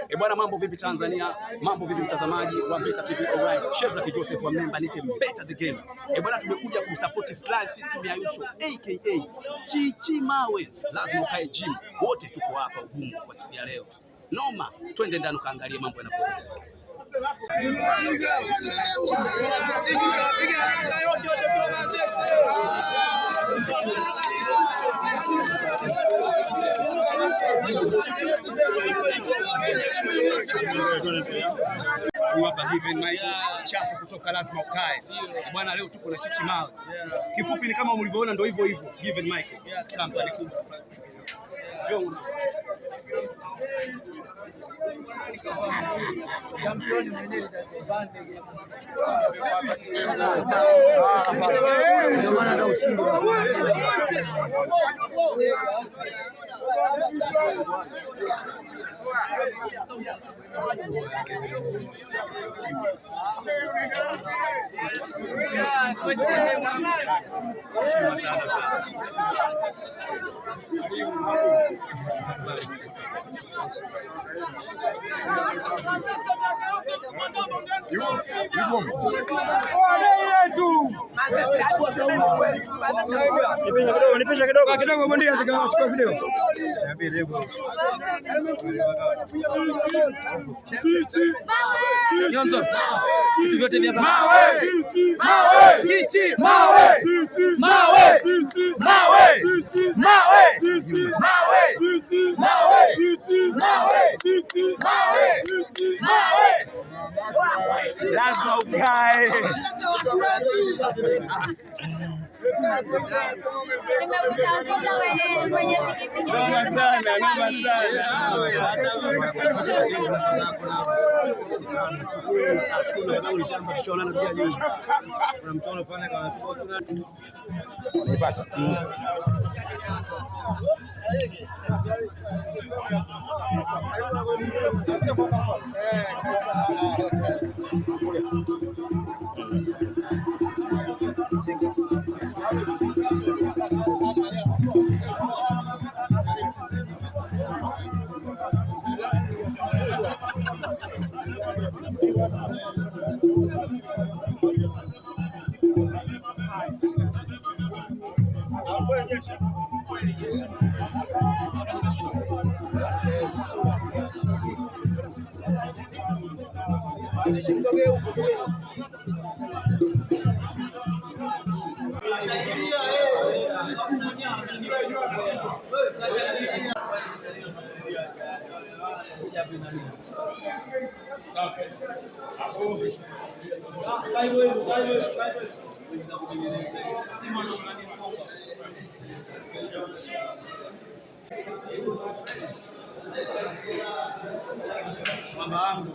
E bwana, mambo vipi Tanzania? Mambo vipi mtazamaji wa Mbeta TV Online? Shedrack Joseph wa Memba nite Mbeta the game. E bwana, tumekuja kumsupport Francis Miayusho aka Chichi Mawe. Lazima ukae gym. Wote tuko hapa Ubungo kwa siku ya leo. Noma, twende ndani ukaangalie mambo yanavyoendelea. Huyu hapa Given Michael chafu kutoka lazima ukae. Bwana, leo tuko na Chichi Mawe. Kifupi ni kama mlivyoona, ndio hivyo hivyo. Given Michael, kampani kubwa. Njoo. Heshima sana. Nipisha kidogo kidogo, bondia chukua video. Nyonzo, vitu vyote vya mawe, mawe, chichi, mawe, mawe, mawe, mawe, mawe, mawe, mawe, mawe, mawe. Lazima ukae. Nimekutafuta kwenye pikipiki. Noma sana, noma sana. Mama wangu.